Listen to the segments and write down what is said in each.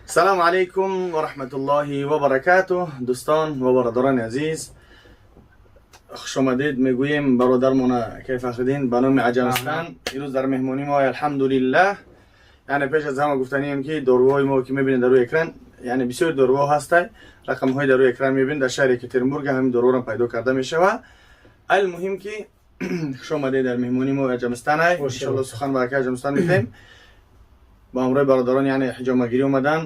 Салом алейкум ва раҳматуллоҳи ва баракатуҳ. Дӯстон ва бародарони азиз, хушомадед мегӯем бародармона акай Фахриддин ба номи Аҷамистан. Имрӯз дар меҳмонӣ мо, алҳамдулиллаҳ. Яъне пеш аз ҳама гуфтанием, ки доруҳои мо, ки мебинед дар рӯи экран, яъне бисёри доруҳо ҳастай, рақамҳои дар рӯи экран мебинед, дар шаҳри Екатеринбург ҳамин доруҳоро пайдо карда мешавад. Алмуҳим ки хушомадед дар меҳмонӣ мо Аҷамистанай. Иншоалло, сухан ба акай Аҷамистан метем. Бо ҳамроҳи бародарон, яъне ҳиҷомагирӣ омадан.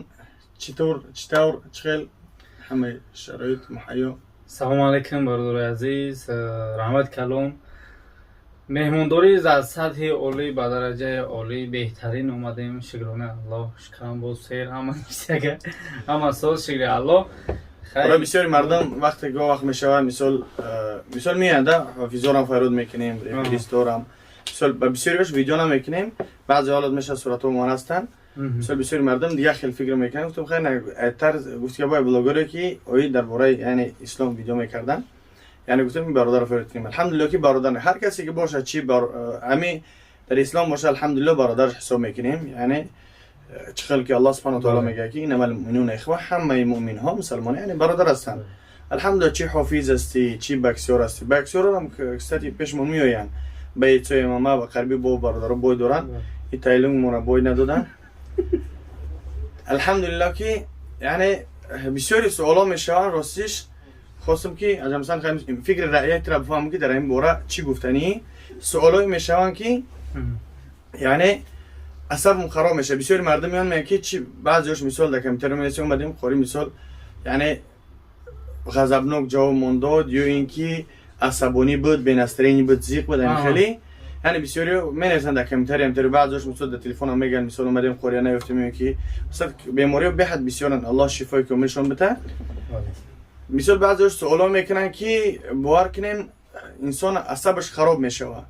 Чӣ тавр, чӣ тавр, чӣ хел ҳамаи шароит муҳайё? Салому алайкум, бародарои азиз, раҳмат калом. Меҳмондорӣ аз сатҳи олӣ, ба дараҷаи олӣ, беҳтарин. Омадем, шукрони Аллоҳ, шукран боз сер, ҳама ништяк, ҳама соз, шукри Аллоҳ. Барои бисёри мардум вақте гоҳ вақт мешавад, мисол, мисол меяда, ҳофизорам фарёд мекунем, реферисторам, мисол, ба бисёриаш видео намекунем, баъзе ҳолат мешавад, суратҳо мон ҳастанд. Мисол, бисёри мардум дигар хел фикр мекунанд. Гуфтам, хай, тарз гуфт, ки бой блогере ки оид дар бораи, яъне, ислом видео мекардан, яъне гуфтам, ин бародарро фарёд кунем. Алҳамдулилло, ки бародар ҳар касе ки бошад, чи ами дар ислом бошад, алҳамдулилло, бародараш ҳисоб мекунем. Яъне чӣ хел ки Аллоҳ субҳану таоло мегӯяд, ки иннамал муъминуна ихва, ҳамаи муъминҳо, мусалмон, яъне бародар ҳастанд. Алҳамдулилла, чӣ ҳофиз ҳастӣ, чӣ боксёр ҳастӣ. Боксёрам, кстати, пешмон меоянд, ба ицои ММА ва қариби бо бародаро бой доранд, и тайлунгмона бой надоданд. Алҳамдулилло, ки яъне бисёри суоло мешаванд. Ростиш, хостам, ки аҷамсан фикри раъиятро бифаҳмам, ки дар ин бора чӣ гуфтанӣ. Суолое мешаванд, ки яъне асабам хароб мешавад. Бисёри мардум меоянд, мегӯянд, ки чи баъзеош, мисол, дар компютер менависем: омадем, қори, мисол, яъне ғазабнок ҷавоб мондод ё ин ки асабонӣ буд, бе настроение буд, зиқ буд, ами хеле. Яъне бисёри менависанд дар комментария, ҳамтари баъзеош, мисол, дар телефонам мегӯянд, мисол, омадем, қория наёфтем ё ки масалан бемориҳо беҳад бисёранд, Аллоҳ шифои комилшон бита. Мисол, баъзеош суоло мекунанд, ки бовар кунем, инсон асабаш хароб мешавад,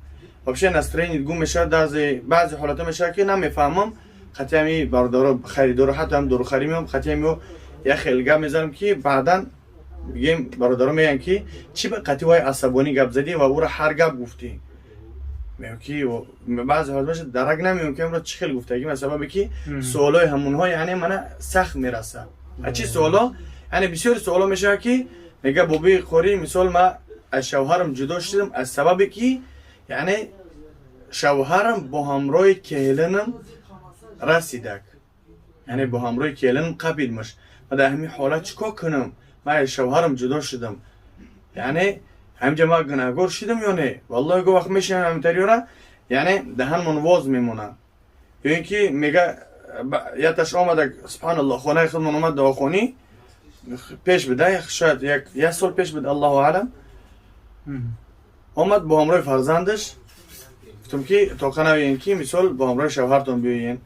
вообще настроение гум мешавад. Баъзе ҳолатҳо мешавад, ки намефаҳмам, хати ҳами бародаро, харидоро, ҳатто ҳам дорухарӣ меом, хати ҳами як хел гап мезанам, ки баъдан мегӯем, бародаро мегӯянд, ки чӣ ба қати вай асабонӣ гап задӣ ва ӯро ҳар гап гуфтӣ. Мегӯям, ки баъзе ҳолат мешавад, дарак намеём, ки амро чӣ хел гуфтагӣ, ба сабабе ки суолои ҳамонҳо, яъне, мана сахт мерасад. А чӣ суоло? Яъне бисёри суоло мешавад, ки мега: «Бобои қорӣ, мисол, ма аз шавҳарам ҷудо шудам аз сабабе ки, яъне, шавҳарам бо ҳамроҳи келинам расидак, яъне бо ҳамроҳи келинам қапидмаш. Ма дар ҳамин ҳолат чӣ кор кунам? Ман аз шавҳарам ҷудо шудам, яъне ҳаминҷа ман гунаҳгор шудам ё не?» Валлоҳи, го вақт мешинам ҳаминтариёра, яъне даҳанмон воз мемонад. Ё ин ки мега, яташ омада, субҳаналлоҳ, хонаи худмон омад, дуохонӣ пеш буда, шояд як сол пеш буд, аллоҳу алам. Омад бо ҳамроҳи фарзандаш. Гуфтам, ки тоқа наёен, ки мисол бо ҳамроҳи шавҳартон биёен.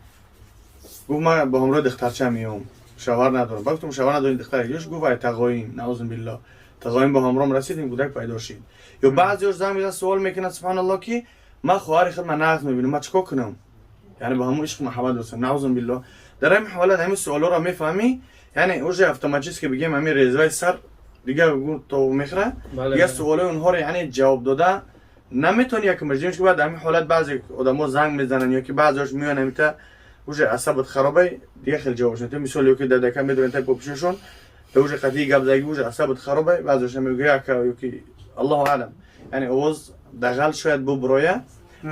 Гуфт: «Ман бо ҳамроҳи духтарча меём, шавҳар надорам». Ба гуфтам: «Шавҳар надорем, духтар ёш?» Гуфт: «Ай тағоим, наузу биллоҳ, тағоим бо ҳамроҳам расидем, кӯдак пайдо шид». Ё баъзеош занг мезанад, суол мекунад: «Субҳаналлоҳ, ки ман хоҳари худ ман нағз мебинам, ман чӣ кор кунам?» Яъне ба ҳамон ишқ муҳаббат расам, наузу биллоҳ. Дар ҳамин ҳолат ҳамин суолҳоро мефаҳмӣ, яъне уже автоматически, бигем, ҳамин резваи сар дигар то мехӯрад, дигар суолои онҳоро, яъне, ҷавоб дода наметавонӣ. Якм ки баъд ҳамин ҳолат баъзе одамо занг мезананд ё ки баъзеош меоянд, ҳамита уже асабат харобай, дигар хеле ҷавобш метавонӣ. Мисол, ё ки дадака медонед, тай попишашон да уже қатъи гап заги, уже асабат харобай. Баъзеош мегӯяд, ака, ё ки аллоҳу алам, яъне овоз дағал шояд буброя.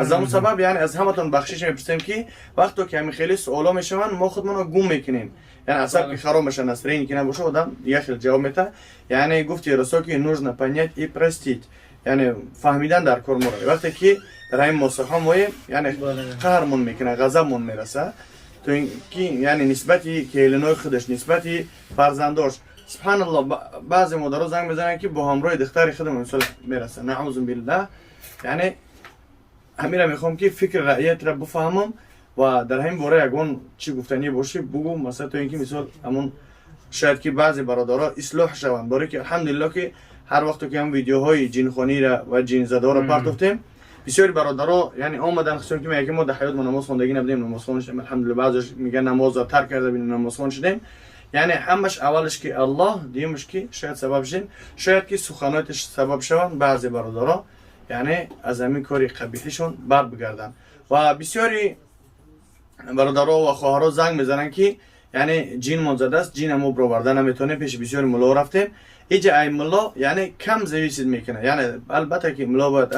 Аз ҳамон сабаб, яъне, аз ҳаматон бахшиш мепурсем, ки вақто ки ҳамин хеле суоло мешаванд, мо худмонро гум мекунем, яъне асаб ки хароб мешавад, настроение ки набошад, одам дигар хел ҷавоб метаҳад. Яъне гуфти расо, ки нужно понять и простить, яъне фаҳмидан дар кор моро. Вақте ки дар ҳамин мосаҳо моем, яъне қаҳрмон мекунад, ғазабмон мерасад, то ин ки, яъне, нисбати келинои худаш, нисбати фарзандош, субҳаналлоҳ, баъзе модаро занг мезананд, ки бо ҳамроҳи духтари худам, мисол, мерасад, наузу биллаҳ. Яъне ҳамира мехоҳам, ки фикри раиятро бифаҳмам ва дар ҳамин бора ягон чӣ гуфтанӣ бошӣ, бугӯ. Масалан, то ин ки, мисол, ҳамон шояд ки баъзе бародаро ислоҳ шаванд, барое ки, алҳамдулилло, ки ҳар вақте ки ҳам видеоҳои ҷинхониро ва ҷинзадаро партофтем, бисёри бародаро, яъне, омадан, хусусан ки мегӯяд, ки мо дар ҳаёт мо намоз хондагӣ набудем, намозхон шудем, алҳамдулилла. Баъзеш мегӯян, намозро тарк карда бинем, намозхон шудем. Яъне ҳамаш, аввалаш ки Аллоҳ, дуюмаш ки шояд сабаб шудем, шояд ки суханоташ сабаб шаванд, баъзе бародаро, яъне, аз ҳамин кори қабиҳишон бар бигарданд. Ва бисёри бародаро ва хоҳаро занг мезананд, ки Яъне ҷин мон задааст, ҷин мо бироварда наметавонем, пеши бисёри мулло рафтем. Иҷа ай мулло, яъне, кам зависит мекунад. Яъне, албатта, ки мулло бояд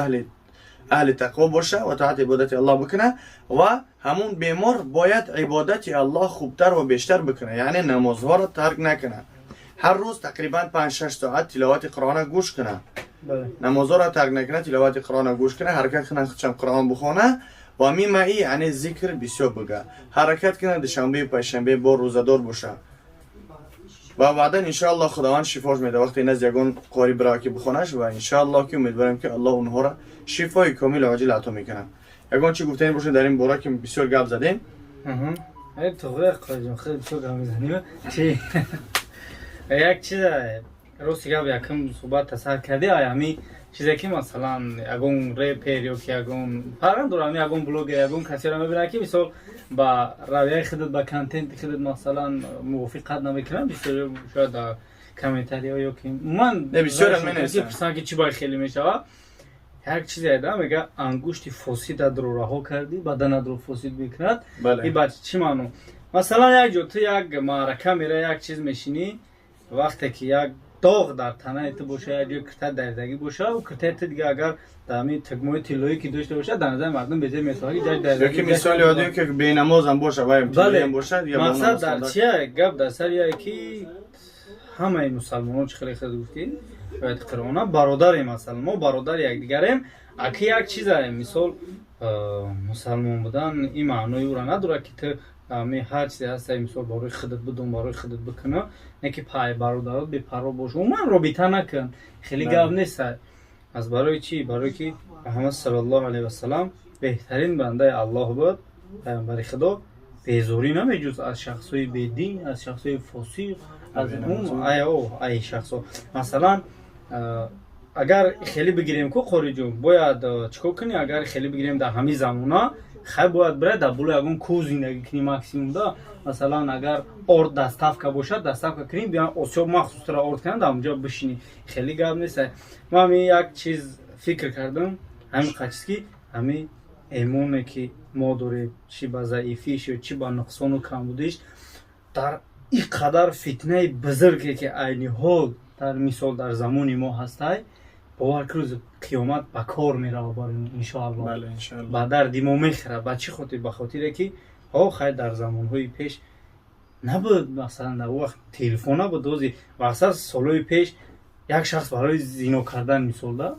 аҳли тақво боша ва тоати ибодати Аллоҳ бикунад ва ҳамун бемор бояд ибодати Аллоҳ хубтар ва бештар бикунад, яъне намозҳоро тарк накунад, ҳар рӯз тақрибан 5-6 соат тиловати Қуръона гӯш кунад, намозҳоро тарк накунад, тиловати Қуръона гӯш кунад, ҳаракат кунад, худшам Қуръон бихона ва мимаи, яъне, зикр бисёр бига, ҳаракат кунад, душанбею панҷшанбе бо рӯзадор боша ва баъдан, иншоаллоҳ, Худованд шифош медиҳад, вақте назди ягон қорӣ бирава, ки бихонаш. Ва иншоаллоҳ, ки умедворем, ки Аллоҳ онҳоро шифои комилу оҷил ато мекунад. Ягон чӣ гуфтанӣ бошед дар ин бора, ки бисёр гап задем? Хеле бисёр гап мезанем. Чи як чиза, рости гап, якм суҳбат тасар кардӣ, ай ҳами чизе, ки, масалан, ягон репер ё ки ягон, фарқ надорам, ягон блогер, ягон касеро мебинад, ки, мисол, ба равияи худат, ба контенти худат, масалан, мувофиқат намекунад. Бисёр шояд дар комментариҳо ё ки умуман пурсанд, ки чӣ бояд хеле мешавад. Як чизе да мега: ангушти фосидатро раҳо кардӣ, баданатро фосид мекунад. И ба чӣ маъно? Масалан, як ҷо ту як маърака мера, як чиз мешинӣ, вақте ки як доғ дар танаи ту боша, як ҷои кирта дардагӣ боша, у киртаи ту дига агар дар ҳамин тугмои тиллоӣ ки дошта бошад, дар назари мардум безеб месоҳад. Ки мисоли оддӣ, ки бенамозам боша ва боша. Мақсад дар чия? Гап дар сари яе, ки ҳамаи мусалмонон, чӣ хеле худ гуфтӣ, ояти Қуръона, бародарем. Масалан, мо бародари якдигарем. Аки як чиза, мисол, мусалмон будан ин маънои ӯра надорад, ки ту ами ҳар чизе ҳаста, мисол, барои худат бидон, барои худат бикуна, не ки пай бародарот бепарво бош, умуман робита накун. Хеле гап нест. Аз барои чӣ? Барое ки Муҳаммад саллаллоҳу алайҳи васалам беҳтарин бандаи Аллоҳ буд, паёмбари Худо безорӣ намеҷуз аз шахсҳои бедин, аз шахсҳои фосиқ, аз ай шахсҳо. Масалан, агар хеле бигирем ку, қориҷон, бояд чӣ кор кунӣ? Агар хеле бигирем, дар ҳамин замона хай бояд бирай дар болои ягон кӯҳ зиндагӣ кунӣ максимум да. Масалан, агар орд доставка бошад, доставка кунӣ, биён осиёб махсусра орд кунанд, дар онҷо бишинӣ. Хеле гап нест. Ман ҳамин як чиз фикр кардам, ҳамин қачиз, ки ҳамин эмоне, ки мо дорем, чӣ ба заифиш ё чӣ ба нуқсону камбудиш, дар ин қадар фитнаи бузурге, ки айни ҳол дар, мисол, дар замони мо ҳастай, бовар кун, рӯзи қиёмат ба кор мерава барои мо, иншоаллоҳ, ба дарди мо мехӯрад. Ба чӣ хотир? Ба хотире ки ҳо, хай, дар замонҳои пеш набуд, масалан, дар вақт телефон набуд. Ози мақсад, солҳои пеш як шахс барои зино кардан, мисол да,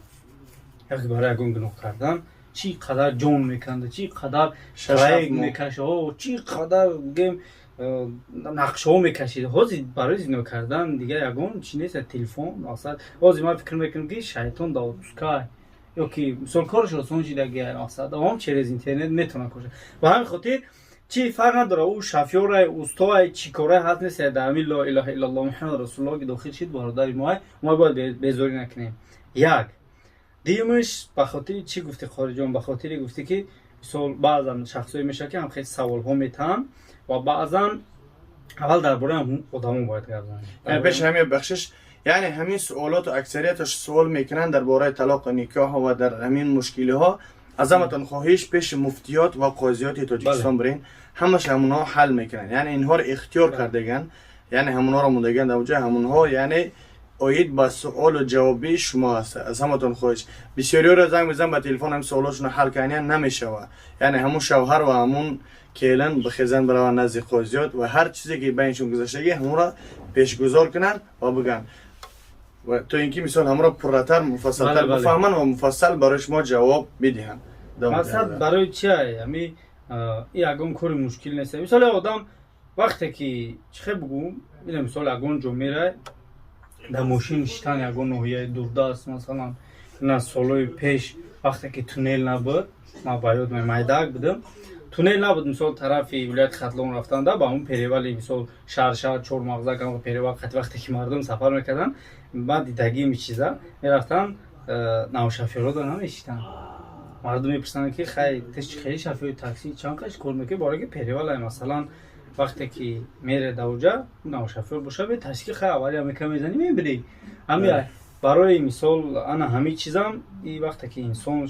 як барои ягон гуноҳ кардан чӣ қадар ҷон меканда, чӣ қадар проект мекаша, чӣ қадар гем нақшаҳо мекашид. Ҳозир барои зино кардан дига ягон чи нест, телефон. Мақсад, ҳозир ман фикр мекунам, ки шайтон да отпускай ё ки, мисол, кораш осон шидаги, мақсад, ом через интернет метавонад коша. Ба ҳамин хотир чӣ фарқ надорад, ӯ шофёрай, устоай, чӣ корай ҳаст, нест, дар ҳамин ло илаҳа иллаллоҳ Муҳаммад расулуллоҳ ки дохил шид, бародари моай, мо бояд безорӣ накунем. Як дуюмаш, ба хотири чӣ гуфти, қориҷон? Ба хотире гуфтӣ, ки, мисол, баъзан шахсое мешавад, ки ҳам хеле саволҳо метаҳанд ва баъзан аввал дар бораи одамо бояд гап занем. Пеш ҳамин, бахшиш, яъне ҳамин суолоту аксарияташ суол мекунанд дар бораи талоқу никоҳ ва дар ҳамин мушкилиҳо. Аз ҳаматон хоҳиш, пеши муфтиёт ва қозиёти Тоҷикистон бирин, ҳамаш ҳамонҳо ҳал мекунанд. Яъне инҳоро ихтиёр кардаган, яъне ҳамонҳоро мондаган дар ҷои ҳамонҳо, яъне оид ба суолу ҷавоби шумо ҳаст. Аз ҳаматон хоҳиш, бисёриёро занг мезанам ба телефон, ҳам суолошонро ҳал кардан намешавад. Яъне ҳамун шавҳар ва ҳамун келин бихезанд, бираванд назди қозиёт ва ҳар чизе ки байншон гузаштагӣ, ҳамонро пешгузор кунанд ва бигӯянд ва то ин ки, мисол, ҳамонро пурратар, муфассалтар бифаҳманд ва муфассал барои шумо ҷавоб бидиҳанд. Мақсад барои чи? Ами ягон кори мушкил нест. Мисол, одам вақте ки, чӣ хел бугӯм, ина, мисол, ягон ҷо мерай, дар мошин шитан, ягон ноҳияи дурдаст, масалан, на солҳои пеш, вақте ки туннел набуд, ман ба ёд майдаак будам, туннел набуд, мисол, тарафи вилояти Хатлон рафтанда ба ҳамун перевали, мисол, шаҳр Чормағзак, перевал қати вақте ки мардум сафар мекарданд, ман дидагим чиза, мерафтанд, навшофёрода намешитанд. Мардум мепурсанд, ки хай, ту хеле шофёри такси чанд қаш кор мекунӣ? Бораки перевалай, масалан, вақте ки мере дар уҷа навшофёр боша, метарси, ки хай, авария мека мезанӣ, мебирӣ. Ҳами. Барои мисол, ана ҳамин чизам, и вақте ки инсон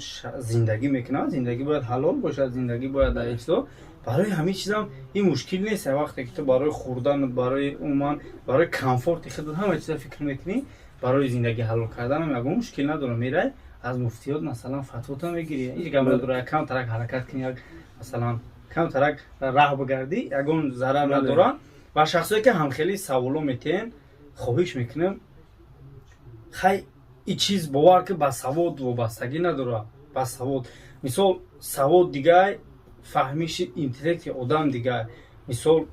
зиндагӣ мекунад, зиндагӣ бояд ҳалол бошад, зиндагӣ бояд дар чизо. Барои ҳамин чизам ин мушкил нест. Вақте ки ту барои хӯрдан, барои умуман барои комфорти худат ҳама чиза фикр мекунӣ, барои зиндагӣ ҳалол карданам ягон мушкил надорам. Мерай, аз муфтиёт, масалан, фатвота мегирӣ, ҳеҷ гап надора. Як камтарак ҳаракат кунӣ, як, масалан, камтарак раҳ бигардӣ, ягон зарар надора. Ва шахсое ки ҳамхели саволо метиҳен, хоҳиш мекунем, хай, и чиз, бовар ки, ба савод вобастагӣ надорад. Ба савод, мисол, савод дигай, фаҳмиши интеллекти одам дигай. Мисол,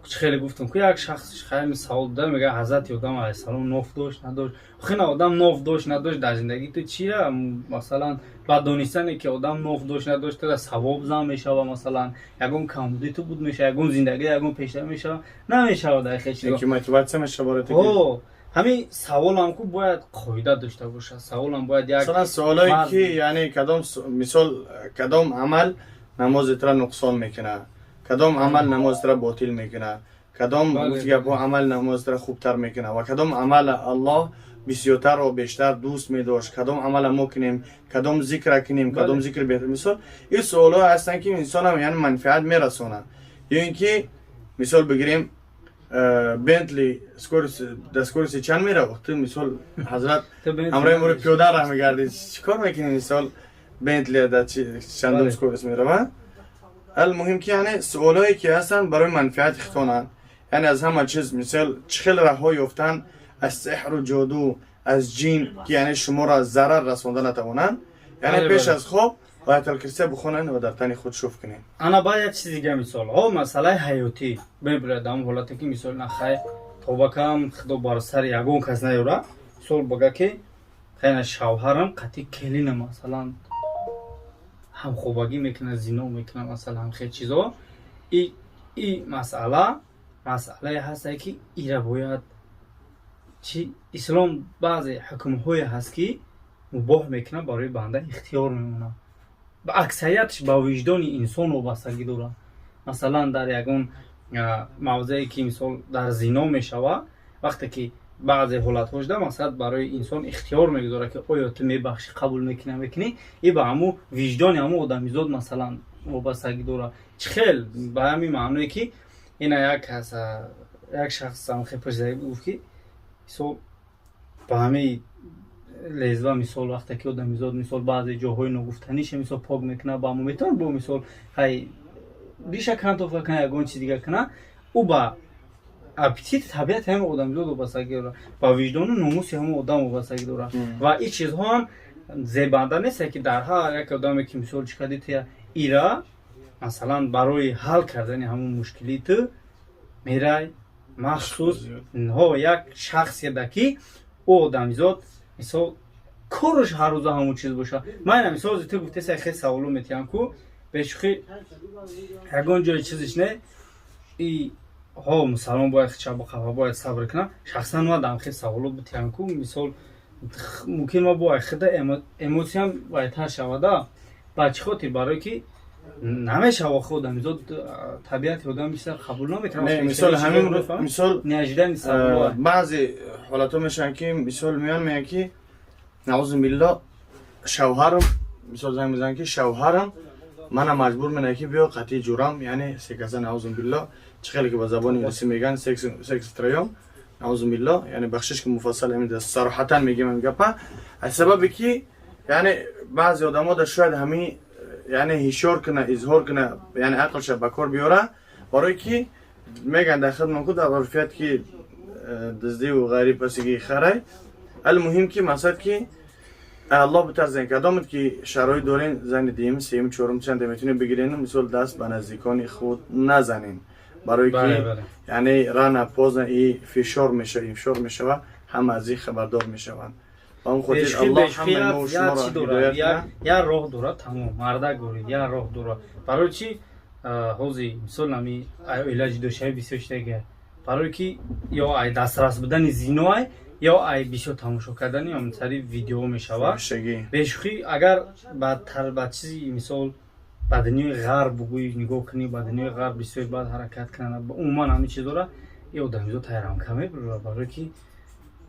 чӣ хеле гуфтам ку, як шахс хайми савол дода, мега: «Ҳазрати Одам алайҳиссалом ноф дошт, надошт?» Хина одам ноф дошт, надошт, дар зиндагӣ ту чира, масалан, ба донистане ки одам ноф дошт, надошт, туда савоб зан мешава, масалан, ягон камбуди ту буд мешава, ягон зиндагӣ, ягон пешрафт мешава, намешава дар хел чизо. Ки мотиватсия мешава барои ту. Ҳамин саволам ку бояд қоида дошта бошад, саволам бояд як Масалан, саволое ки, яъне, кадом, мисол, кадом амал намози тура нуқсон мекунад, кадом амал намози тура ботил мекунад, кадом, гуфти гапҳо, амал намози тура хубтар мекунад ва кадом амал Аллоҳ бисёртарро бештар дӯст медошт, кадом амала мо кунем, кадом зикра кунем, кадом зикр беҳтар. Мисол, ин суолҳое ҳастанд, ки инсонам, яъне, манфиат мерасонад. Ё ин ки, мисол бигирем, Бентли дар скорости чанд меравад? Ту, мисол, ҳазрат, ҳамроҳи моро пиёда раҳ мегардӣ, чӣ кор мекунӣ? Мисол, Бентли дар чандум скорость меравад? Алмуҳим ки, яъне, суолҳое ки ҳастанд, барои манфиати хитонанд. Яъне, аз ҳама чиз, мисол, чӣ хел раҳҳо ёфтан аз сеҳру ҷоду, аз ҷин, ки, яъне, шуморо зарар расонда натавонанд. Яъне, пеш аз хоб Ояталкурсия бихонанд ва дар тани худ шуф кунед. Ана, баъд як чизи дига, мисол, ҳо, масъалаи ҳаётӣ мебурад. Дар ҳамон ҳолате ки, мисол, нахай, тоба кам, худо бар сари ягон кас наёра, мисол, бага ки хайна шавҳарам қатъи келина, масалан, ҳамхобагӣ мекунад, зино мекунад, масалан, хел чизо. И масъала масъалае ҳастае, ки ира бояд чи, ислом баъзе ҳукмҳое ҳаст, ки мубоҳ мекунад, барои банда ихтиёр мемонад. Ба аксариятш ба виҷдони инсон вобастагӣ дорад. Масалан, дар ягон мавзее ки, мисол, дар зино мешавад, вақте ки баъзе ҳолатҳо шуда, мақсад, барои инсон ихтиёр мегузорад, ки оё ту мебахшӣ, қабул мекунӣ, намекунӣ. И ба ҳамун виҷдони ҳамун одамизод, масалан, вобастагӣ дорад. Чӣ хел, ба ҳамин маъное ки ина як кас, як шахс хел пурсида, гуфт ки, мисол, ба ҳамин лезва, мисол, вақте ки одамизод, мисол, баъзе ҷоҳои ногуфтаниша, мисол, пок мекунад, ба ҳамун метавонад бо, мисол, ҳай, риша кантофа кунад, ягон чиз дигар кунад, ӯ ба аппетити табиати ҳамин одамизод вобастагӣ дорад, ба виҷдону номуси ҳамон одам вобастагӣ дорад. Ва ин чизҳо ҳам зебанда несте, ки дар ҳар як одаме ки, мисол, чӣ кардӣ ту, ира, масалан, барои ҳал кардани ҳамун мушкилии ту мерай махсус ҳо як шахседа, ки ӯ одамизод, мисол, кораш ҳар рӯза ҳамон чиз бошад. Ман ина, мисол, ту гуфтеса, хел саволо метиҳам ку, бешӯхӣ, ягон ҷои чизиш не. И ҳо, мусалмон бояд хича бақафа, бояд сабр кунад. Шахсан ман дам хел саволо битиҳам ку, мисол, мумкин ма бояд хида эмоциям байтар шавада. Ба чӣ хотир? Барое ки намешава, охи одамизод, табиати одам бисёр қабул намекунад. Мисол, ҳамин, мисол, неожиданный саволо. Баъзе ҳолатҳо мешаванд, ки, мисол, меян, мегӯянд ки, наузу билло, шавҳарам, мисол, занг мезананд, ки шавҳарам мана маҷбур менад, ки биё қатъи ҷурам, яъне секаса, наузу билло, чӣ хеле ки ба забони русӣ мегӯянд, секс втроём, наузу билло. Яъне, бахшиш ки муфассал ҳамин сароҳатан мегӯям ин гапа, аз сабабе ки, яъне, баъзе одамо да шояд ҳамин, яъне, ҳишёр куна, изҳор куна, яъне, ақлша ба кор биёра, барое ки мегӯянд дар хидмат ку, дар урфият, ки дуздиву ғайри пасигии харай. Алмуҳим ки, мақсад ки, Аллоҳ битарзен. Кадомет ки шароит дорен, зани дуюм, сеюм, чорум, чанда метавонед бигирен, мисол, даст ба наздикони худ назанен, барое ки, яъне, рано поздно и фишор мешава, инфишор мешава, ҳама аз ин хабардор мешаванд. Ба он хотир Аллоҳ ҳамаи мо шуморо ҳидоят. Як роҳ дорад, тамом, мардак горид, як роҳ дорад. Барои чи ҳози, мисол, ами оила ҷудошавӣ бисёр шудага? Барое ки ё ай дастрас будани зиноай, ё ай бисёр тамошо кардани сари видео мешавад. Бешӯхӣ, агар ба чизи, мисол, ба дунёи ғарб бугӯӣ, нигоҳ кунӣ, ба дунёи ғарб бисёр баъд ҳаракат кунанд, умуман ҳамин чиз дора, и одамизод тайрамка мебурад, барое ки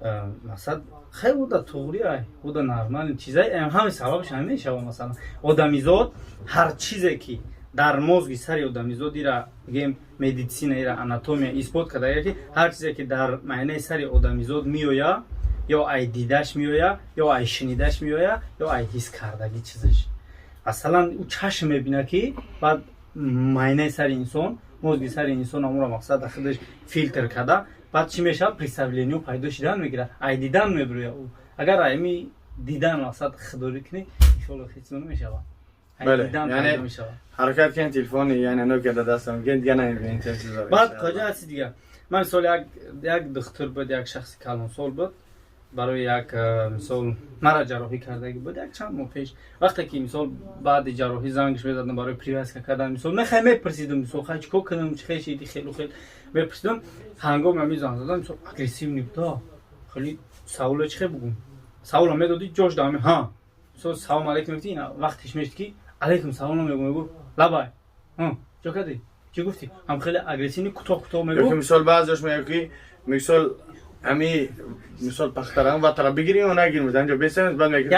Мақсад, хай, уда туғри ай, уда нормал чизай, ҳами сабабш ҳами мешава. Масалан, одамизод ҳар чизе ки дар мозги сари одамизод, ира бигем, медицина, ира анатомия исбот карда, ки ҳар чизе ки дар майнаи сари одамизод меоя, ё ай дидаш меоя, ё ай шунидаш меоя, ё ай ҳис кардагӣ чизаш. Масалан, ӯ чашм мебина, ки баъд майнаи сари инсон, мозги сари инсон амуро, мақсад, худаш филтр карда, баъд чӣ мешавад? Представление пайдо шидан мегирад, ай дидан мебироя. Ӯ агар ами дидан, мақсад, худорӣ кунӣ, иншоалло, ҳеҷ намешавад. Яъне ҳаракат кун, телефони, яъне Nokia дар дастам ген, дига намебинем. Баъд коҷа ҳасти дига? Ман, мисол, як духтур буд, як шахси калонсол буд, барои як мисол мара ҷарроҳӣ кардагӣ буд як чанд моҳ пеш. Вақте ки, мисол, баъди ҷарроҳӣ зангш мезадам барои привязка кардан, мисол, мехай мепурсидам, мисол, хай, чӣ кор кунам, чӣ хел шиди, хелу хел мепурсидам. Ҳангоми ҳамин занг задан, мисол, агрессивный буда хеле. Саволе чӣ хел бугум? Савола медодӣ, ҷош дами ҳа, мисол, салом алейкум мегуфти, ина вақтиш мешид ки алейкум салом намегум, мегу: «Лабай, чӣ кардӣ, чӣ гуфтӣ?» Ҳам хеле агрессивный, кӯтоҳ кӯтоҳ мегуфт. Мисол, баъзеош мегӯяд, ки мисол, ҳами, мисол, пахтарам ватара бигирим ё нагирим, анҷо бесем, баъд мегӯяд.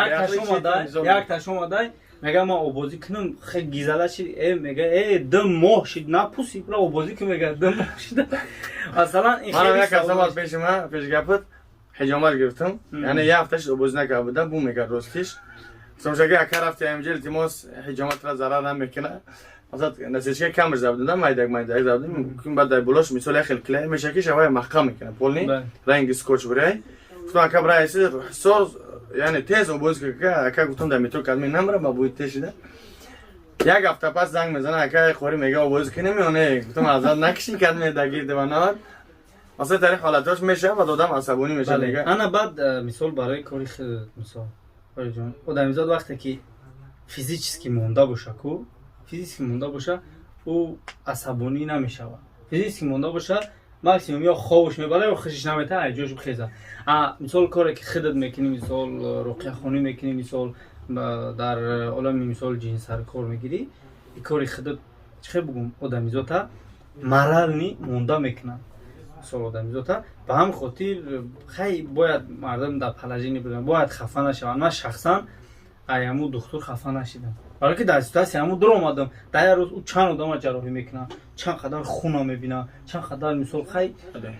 Як таш омадай, мега: «Ман обозӣ кунам, хе гизала шид». Мега: 2 моҳ шид, напусид, бра, обозӣ кун», мега, 2 моҳ шид, масалан. Манам як кас омад пеши ман, пеш гапат, ҳиҷомат гирифтам, яъне як ҳафта шид, обозӣ накарда будам, бу мекард. Ростиш, гуфтам, ака, рафти ҳаминҷа, илтимос, ҳиҷоматра зарар намекуна. Масалан, насечка камаш забудам, майдак майдак забудам, баъд дар болош, мисол, як хел клей меша, ки шавай маҳкам мекунад, полный ранги скотч бурай. Гуфтам: «Ака, бра, соз, яъне тез обоз ка, ака». Гуфтам: «Дар метро кадми намра ба буи тез шида». Як ҳафта пас занг мезана: «Ака, хори», мега, «обоз кунем ё не?» Гуфтам: «Азад накиши, кадме дагирди ва навад». Масалан, тари ҳолатош мешавад, одам асабонӣ мешавад, мега. Ана, баъд мисол, барои кори, мисол, одамизод вақте ки физически монда боша ку, физически монда боша, ӯ асабонӣ намешавад. Физически монда боша, максимум ё хобш мебара, ё хушиш наметаа, ай ҷош бихеза. А мисол, коре ки худат мекунӣ, мисол, руқияхонӣ мекунӣ, мисол, дар олами, мисол, ҷинсар кор мегирӣ, и кори худат, чӣ хел бугум, одамизота морально монда мекунад. Мисол, одамизота ба ҳамин хотир, хай, бояд мардум дар положение буданд, бояд хафа нашаванд. Ман шахсан ай ҳамун духтур хафа нашидам, барое ки дар ситуация ҳамун дур омадам. Дар як рӯз ӯ чанд одама ҷарроҳӣ мекунад, чанд қадар хуна мебинад, чанд қадар, мисол, хай,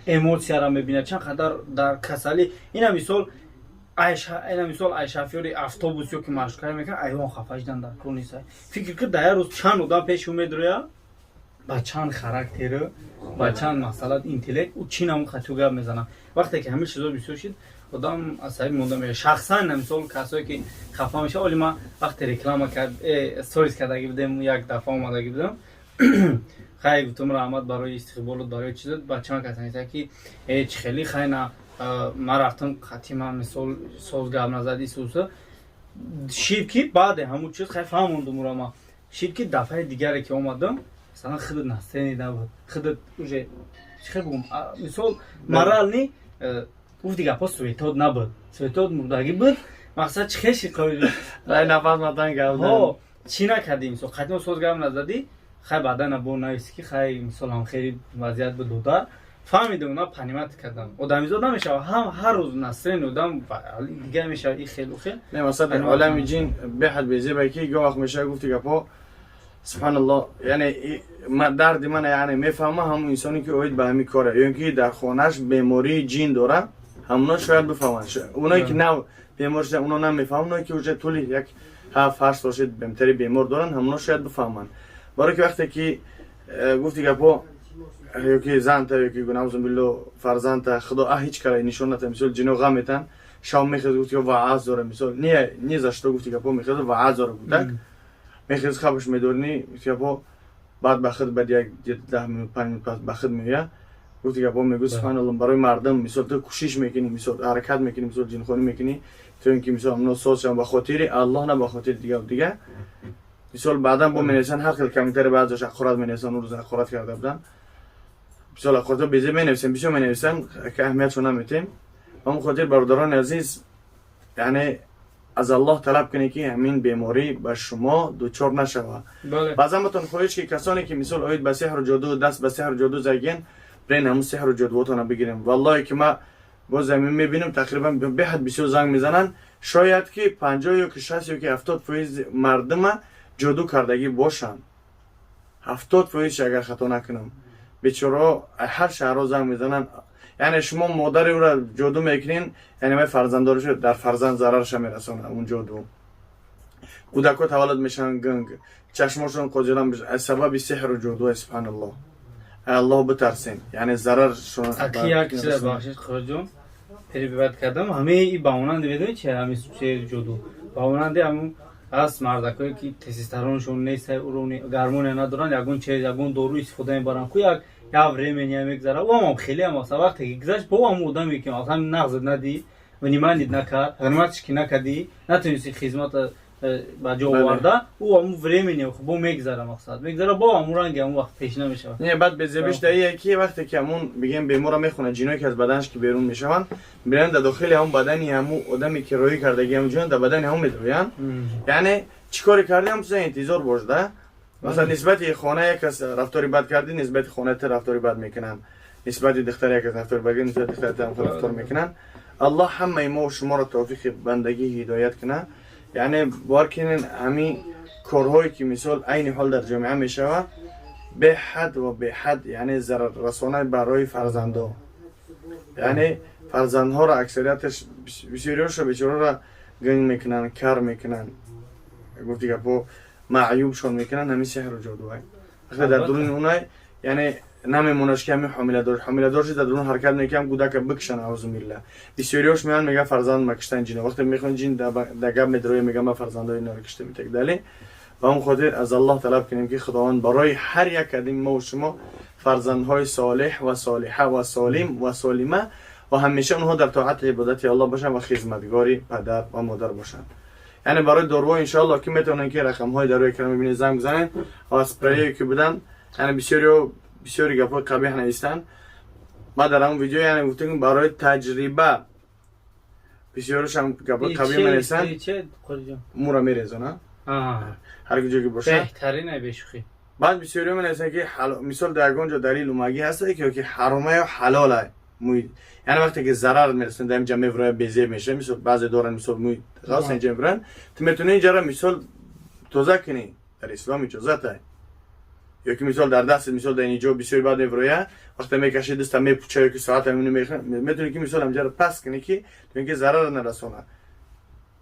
эмоцияра мебинад, чанд қадар дар касалӣ. Ина, мисол, ина, мисол, ай шофёри автобус ё ки маршруткаи мекунад, айвон хафа шидан дар кор нест. Фикр кун, дар як рӯз чанд одам пеши ӯ медрояд, ба чанд характеру, ба чанд масъала, интеллект, ӯ чӣ намуд хатиу гап мезанад. Вақте ки ҳамин чизо бисёр шид, одам асабӣ монда мешавад. Шахсан, мисол, касое ки хафа мешавад, оли ман вақте реклама кард, сторис кардагӣ будем, як дафъа омадагӣ будам, хай, гуфтам: «Раҳмат барои истиқболот, барои чизот». Ба чанд кас нависта, ки э, чи хеле, хай, на, ман рафтам, қатъи ман, мисол, соз гап назад, исуса шид, ки баъде ҳамун чиз, хай, фаҳмондум ура ман, шид, ки дафъаи дигаре ки омадам, масалан, худат настроение набуд, худат уже, чӣ хел бугум, мисол, морально гуфти гапҳо, светот набуд, светот мурдагӣ буд. Мақсад, чӣ хеши қоиди? Рай нафас матан гап. Чӣ накардӣ, мисол, қатъи соз гап назадӣ. Хай, баъдан бо нависи, ки хай, мисол, ҳам хеле вазъият буд, додар, фаҳмидам, на понимать кардам. Одамизод намешавад, ҳам ҳар рӯз настроение одам дигар мешавад, и хелу хел. Не, масалан, олами ҷин беҳад безебе, ки гоҳ вақт мешавад, гуфти гапҳо, субҳаналлоҳ, яъне дарди мана, яъне, мефаҳма ҳамон инсоне, ки оид ба ҳамин коре, ё ин ки дар хонааш бемории ҷин дора, ҳамоно шояд бифаҳманд. Оное ки нав бемор шуда, оно намефаҳманд. Оное ки уже тӯли як 7-8 сол шуд, бемтари бемор доранд, ҳамоно шояд бифаҳманд. Барое ки вақте ки гуфти гапҳо, ё ки занта, ё ки, наузубилло, фарзандта, худо ҳеҷ кара нишон ната, мисол, ҷино ғам метан, шав мехез, гуфти, ваъаз дора, мисол, не за что, гуфти гапҳо, мехез, ваъаз дора, кӯдак мехез, хабаш медорни, гуфти гапҳо, баъд ба худ, баъд як 10 минут, 5 минут пас ба худ меояд, гуфти гапҳо, мегӯ: «Субҳаналлоҳ». Барои мардум, мисол, ту кӯшиш мекунӣ, мисол, ҳаракат мекунӣ, мисол, ҷинхонӣ мекунӣ, то ин ки, мисол, амно соз шаванд, ба хотири Аллоҳ, на ба хотири дигар дигар. Мисол, баъдан бо менависанд ҳар хел комментари, баъзеаш ҳақорат менависанд. Он рӯз ҳақорат карда буданд, мисол, ҳақоратҳо безеб менависанд, бисёр менависанд, ки аҳамиятшо наметем. Ба ҳамон хотир, бародарони азиз, яъне, аз Аллоҳ талаб кунед, ки ҳамин беморӣ ба шумо дучор нашавад. Баъзан батон хоҳиш, ки касоне ки, мисол, оид ба сеҳру ҷоду, даст ба сеҳру ҷоду заген, бирен ҳамун сеҳру ҷодуотона бигирем. Валлоҳе ки ма Боз ҳамин мебинам, тақрибан беҳад бисёр занг мезананд. Шояд ки 50 ё ки 60 ё ки 70% мардума ҷоду кардагӣ бошанд, 70%-ш, агар хато накунам. Бечораҳо ҳар шаҳрҳо занг мезананд. Яъне шумо модари ӯра ҷоду мекунин, яъне вай фарзанддориш, дар фарзанд зарарша мерасонад он ҷоду. Кӯдакҳо таваллуд мешаванд гунг, чашмошон қоҷилан аз сабаби сеҳру ҷоду. Субҳаналлоҳ, Аллоҳ битарсен, яъне зараршон. Аки, як чиза, бахшиш, Қуроҷон, перебивать кардам. Ҳамаи и ба монанди, медонӣ чи, ҳамин сеҳру ҷоду ба монанди ҳамун аст, мардакое ки тестостероншон нест, уровни гормония надоранд, ягон чиз, ягон дору истифода мебаранд ку, як времени мегзара, ӯ ҳам хеле ам аст. Вақте ки гузашт, бо ҳамун одаме ки масалан нағз надӣ, внимание накард, ҳурматш ки накардӣ, натонисти хизмата ба ҷо оварда, ӯ ҳамун времени бо мегзара, мақсад мегзара, бо ҳамун ранги ҳамун вақт пеш намешавад. Не, баъд безебиш даие ки вақте ки ҳамун, бигем, бемора мехонад, ҷиное ки аз баданаш ки берун мешаванд, меранд дар дохили ҳамун бадани ҳамун одаме ки роҳӣ кардаги, ҳамун ҷино дар бадани ҳамун медроянд. Яъне чӣ коре кардӣ, ҳам чиза интизор бош да. Масалан, нисбати хона як кас рафтори бад кардӣ, нисбати хона ту рафтори бад мекунанд, нисбати духтари як кас рафтори бад, нисбати духтари ту ҳам рафтор мекунанд. Аллоҳ ҳамаи мо шуморо тавфиқи бандагӣ ҳидоят кунад. Яъне бовар кунен, ҳамин корҳое ки мисол айни ҳол дар ҷомеа мешавад, беҳад ва беҳад, яъне зараррасона барои фарзандо. Яъне фарзандҳоро аксарияташ, бисёриҳошо, бечораро гунг мекунанд, кар мекунанд, гуфти гапҳо, маъюбшон мекунанд ҳамин сеҳру ҷодувай. Вақте дар дуруни унай, яъне намемонаш ки ҳамин ҳомиладор, ҳомиладор ши, дар дурун ҳаракат мекунам, кӯдака бикшан, аузубилла. Бисёриҳош меоянд, мегӯян, фарзанд ма киштан ҷино. Вақте мехоҳанд, ҷин дар гап медроя, мегӯян, ма фарзандои инро киштам и так далее. Ба он хотир аз Аллоҳ талаб кунем, ки Худованд барои ҳар як кадими мо шумо фарзандҳои солеҳ ва солиҳа ва солим ва солима ва ҳамеша онҳо дар тоати ибодати Аллоҳ бошанд ва хизматгори падар ва модар бошанд. Яъне барои доруҳо, иншоаллоҳ, ки метавонанд, ки рақамҳои дар рӯи экран мебинед, занг бизанед ва спрейое ки буданд. Яъне бисёриҳо бисёри гапҳои қабеҳ навистанд. Ма дар ҳамон видео, яъне, гуфтем, барои таҷриба бисёришам гапҳои қабеҳ менависанд, мура мерезона ҳар ҷо ки бошад. Беҳтарин, бешӯхӣ. Баъд бисёриҳо менависанд, ки мисол дар ягон ҷо далил умагӣ ҳаста ки ҳарома ё ҳалола мӯй. Яъне вақте ки зарар мерасонад, дар инҷа мевроя, безеб мешавад. Мисол, баъзе доранд, мисол, мӯй ғавс инҷа мебуранд, ту метавонӣ инҷаро, мисол, тоза кунӣ, дар ислом иҷозат ай. Ё ки, мисол, дар дастат, мисол, дар инҷо бисёри баъд мевроя, вақте мекаши, даста мепуча ё ки соата метавонӣ ки, мисол, ҳамҷаро пас кунӣ, ки то ин ки зарар нарасонад.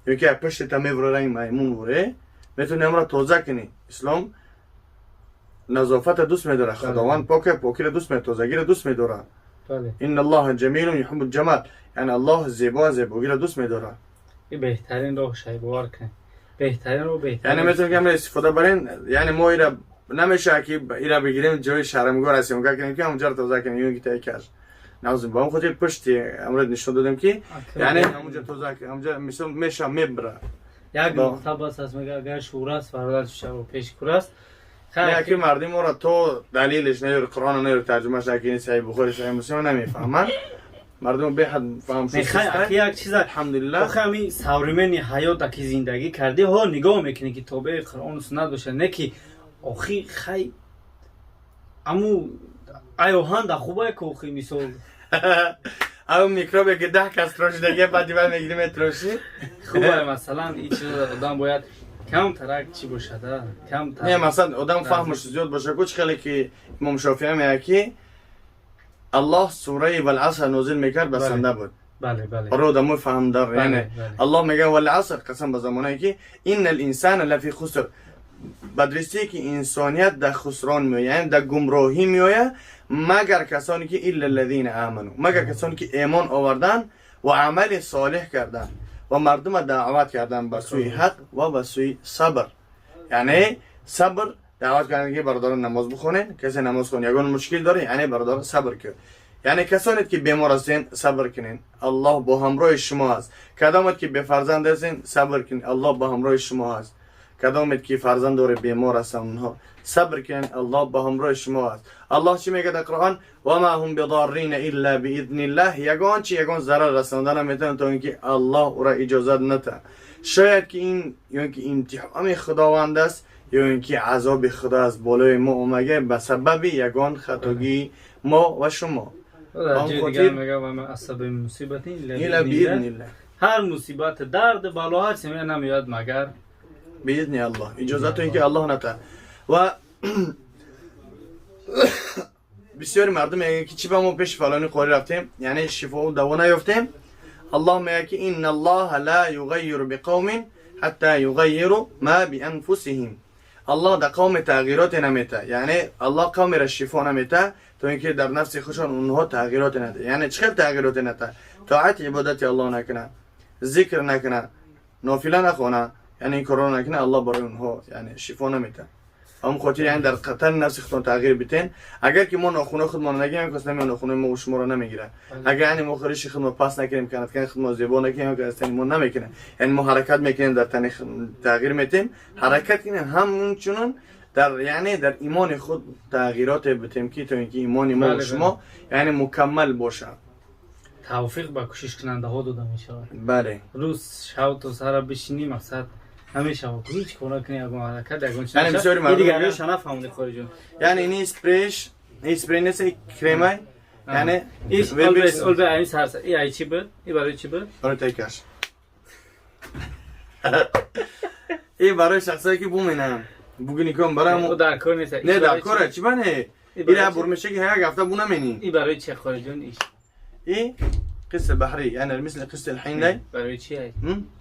Ё ки пуштата мевроя, ранги маймун воре, метавонӣ ҳамро тоза кунӣ. Ислом назофата дӯст медорад. Худованд пока, покиро дӯст медорад, тозагиро дӯст медорад. Инна Аллоҳа ҷамилун юҳиббул ҷамал, яъне Аллоҳ зебо, зебогиро дӯст медорад. Беҳтарин роҳ шай, бовар кунед, беҳтарин роҳ, беҳтарин. Яъне метавонем ки ҳамро истифода барем. Яъне мо ира намешавад ки ира бигирем, ҷои шармгор ҳастем, кунем ки ҳамонҷаро тоза кунем ё ки таи каш наузум. Ба он хотир пушти ҳамро нишон додем, ки яъне ҳамонҷа тоза, ҳамонҷа, мисол, меша мебра. Як нуқта бас аст, мега, агар шур аст, бародар, шаро пеши кур аст. Яки мардим моро то далилеш наёри, Қуръона наёри, тарҷумаш накунӣ, Саҳиҳ Бухори, Саҳиҳ Муслим, намефаҳманд. Мардум беҳад фаҳм. Як чиза, алҳамдулиллаҳ. Охи, ҳами современный ҳаёт ки зиндагӣ кардӣ, ҳо, нигоҳ мекунӣ, ки тобеи Қуръону суннат бошад, не ки охи, хай, аму ай оҳанда хубай ку, охи, мисол. Ам микробе ки 10 кас трошидаги, баъди вай мегири, метрошӣ. Хубай, масалан, ин чиза одам бояд камтарак чӣ бошад, а камтар. Не, масалан, одам фаҳмаш зиёд боша ку. Чӣ хеле ки имом Шофиӣ мегӯяд, ки Аллоҳ сураи Валаср нозил мекард, басанда буд бале бале барои одамои фаҳмдор. Яъне Аллоҳ мегӯяд: валаср, қасам ба замонае ки, инна линсана лафи хуср, ба дурустие ки инсоният дар хусрон меояд, яъне дар гумроҳӣ меояд, магар касоне ки илла ллазина аману, магар касоне ки эмон оварданд ва амали солеҳ карданд ва мардума даъват карданд ба сӯи ҳақ ва ба сӯи сабр. Яъне сабр даъват карданд, ки бародарон, намоз бихонед. Касе намоз хон, ягон мушкил дорӣ, яъне бародарон, сабр кун. Яъне касонед ки бемор ҳастен, сабр кунед, Аллоҳ бо ҳамроҳи шумо аст. Кадомед ки бефарзанд ҳастен, сабр кунед, Аллоҳ бо ҳамроҳи шумо аст. Кадомед ки фарзанд доред, бемор ҳастанд онҳо, сабр кунед, Аллоҳ бо ҳамроҳи шумо аст. Аллоҳ чӣ мегӯяд дар Қуръон? Вама ҳум бидаррина илла биизниллаҳ. Ягон чи ягон зарар расонда наметавонад, то ин ки Аллоҳ ӯра иҷозат натаҳад. Шояд ки ин ё ин ки имтиҳони Худованд аст, ё ин ки азоби Худо аз болои мо омага ба сабаби ягон хатогии мо ва шумо. Ҳар мусибат, дард, бало ҳар чизе намеояд магар بإذن الله. Иҷозату ин ки Аллоҳ ната. Ва бисёри мардум мегӯянд, ки чӣ ба мо пеши фалони қорӣ рафтем, яъне шифоу даво наёфтем. Аллоҳ мегӯяд, ки إن الله لا يغير بقوم حتى يغيروا ما بأنفسهم. Аллоҳ дар қавме тағйироте намета, яъне Аллоҳ қавмеро шифо намета, то ин ки дар нафси худшон онҳо тағйироте нада. Яъне чӣ хел тағйироте ната? Тоати ибодати Аллоҳ накуна, зикр накуна, нофила нахона, яъне ин корро накуна, Аллоҳ барои онҳо яъне шифо намета. Ҳамон хотир, яъне дар тани нафси худтон тағйир битен. Агар ки мо нохунои худмон нагирем, кас нами нохунои мо шуморо намегирад. Агар яъне мо хӯриши худмо пас накунем, канаткани худмо зебо накунем, кас тани мо намекунад. Яъне мо ҳаракат мекунем, дар тани тағйир метем, ҳаракат кунем, ҳамчунон дар яъне дар имони худ тағйироте битем, ки то ин ки имони мо шумо яъне мукаммал бошад. Тавфиқ ба кӯшишкунандаҳо дода мешавад. Бале. Рӯз шав то сара бишинӣ, мақсад ҳамешава, ҳеҷ кор накунӣ, ягон ҳаракат, ягон чиз. Яъне бисёри мардум дигариша нафаҳмоди, хориҷон. Яъне ини спрейш, ин спрей нест, ин кремай, яъне иш олбе айн сарса. И ай чи буд? И барои чи буд? Барои тайкаш. И барои шахсое ки бу менам бугуникон барам. Дар кор нест. Не, дар кора чи бане, ира бурмеша ки як ҳафта бу намени. И барои чи, хориҷон, иш? И قصة بحرية، يعني مثل قصة الحين. барои чи ай?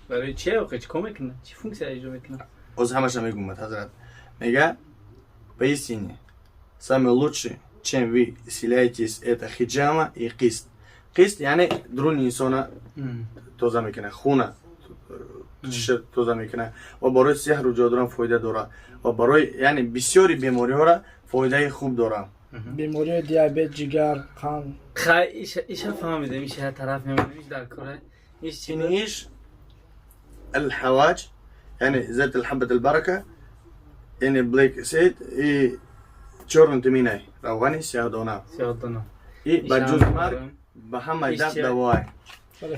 Барои чи охи? Чӣ кор мекунад? Чӣ функсия иҷро мекунад? Оз ҳамаша мегӯм, ҳазрат мега: поистине самое лучшее, чем вы исцеляетесь, это хиджама и қист. Қист яъне дуруни инсона тоза мекунад, хуна тоза мекунад ва барои сеҳру ҷодурам фоида дорад ва барои яъне бисёри бемориҳоро фоидаи хуб дорад. Бемориҳои диабет, ҷигар, қанд. Хай, иша фаҳмидем, иша тараф мемонем, иш дар кора, иш чи? Иш الحواج، يعني زيت الحبة البركة، يعني black seed и чёрный тмин ай, равғани сиёҳдона. Сиёҳдона. И ба ҷуз марг ба ҳамаи дард давоай.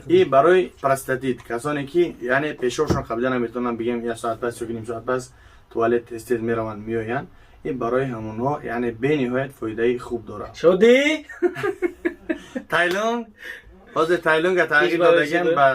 И барои простатит, касоне ки яъне пешобшон қабида наметавонанд, бигем як соат пас ё ним соат пас туалет тез тез мераванд, меоянд, и барои ҳамонҳо яъне бениҳоят фоидаи хуб дорад. Шодӣ. Тайлунг, ҳозир тайлунга тағйир додаган ба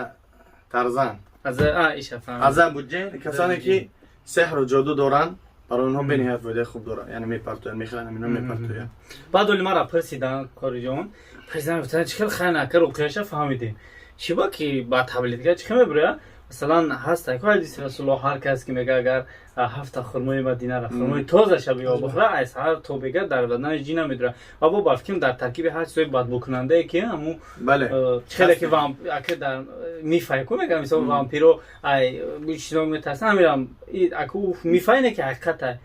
тарзан. Аза буҷен. Касоне ки сеҳру ҷоду доранд, барои онҳо бениҳоят фоидаи хуб дорад, яъне мепартоянд, мехӯранд, ҳамино мепартоянд. Баъд оли мара пурсидан, кориҷон, пурсидан, гуфтан: чӣ хел хай нака руқияша фаҳмидем, чӣ ба ки ба таблетка чӣ хел мебуря? Масалан, ҳаст ку ҳадиси Расуллоҳ, ҳар кас ки мега, агар ҳафта хурмои Мадинара, хурмои тозаша биё бихӯра, аз ҳар то бега дар баданаш ҷин намедура. Ва бо балким дар таркиби ҳар чизои бадбӯкунандае ки ҳаму хеле ки ака дар мифай ку мега, мисол, вампиро ай чизо метарсан, ҳамирам аку мифай не ки ҳақиқата,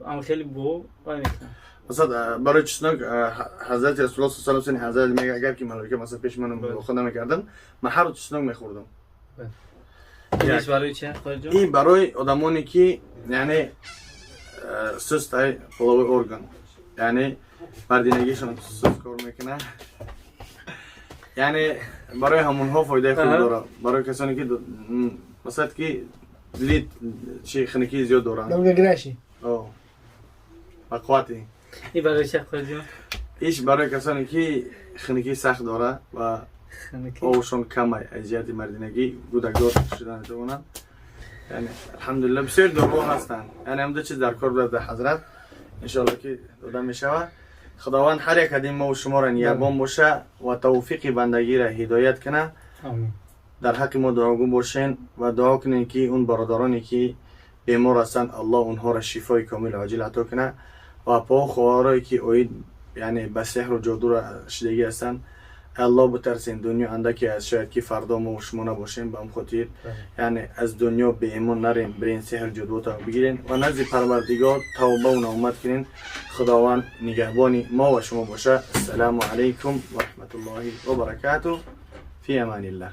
ам хеле бо вай мекунам. Масалан, барои чеснок ҳазрати Расулуллоҳ саллаллоҳу алайҳи васаллам, ҳазрат мега, агар ки малоика масалан пеши ман мулоқот намекарданд, ман ҳар рӯз чеснок мехӯрдам. Барои чи, хоҷа? Ин барои одамоне ки яъне сустай половой орган, яъне мардинагишон суст кор мекунад, яъне барои ҳамонҳо фоидаи хуб дорад. Барои касоне ки масалан ки лид чи хунукии зиёд доранд. Долгоиграющий. Ба қуввати. И барои чи, хоҷа? Иш барои касоне ки хунукии сахт дорад ва овушон камай, аз ҷиҳати мардинагӣ гудакдор шуда метавонанд. Яъне алҳамдулилла, бисёри доруҳо ҳастанд, яъне ҳамда чиз дар кор бурад дар ҳазрат, иншоалло ки дода мешавад. Худованд ҳар як адим мову шуморо ниябон боша ва тавфиқи бандагиро ҳидоят кунад. Дар ҳаққи мо дуогӯ бошен ва дуо кунем, ки он бародароне ки бемор ҳастанд, Аллоҳ онҳоро шифои комилу оҷил ато кунад ва по хоҳарое ки оид яъне ба сеҳру ҷодура шидагӣ ҳастанд, Аллоҳ битарсем. Дунё андаке аст, шояд ки фардо мо шумо набошем. Ба он хотир, яъне аз дунё беимон нарем, бирен сеҳр ҷодуота бигирен ва назди Парвардигор тавбаву наомад кунен. Худованд нигаҳбони мо ва шумо боша. Ассалому алайкум ва раҳматуллоҳи ва баракату. Фи аманиллаҳ.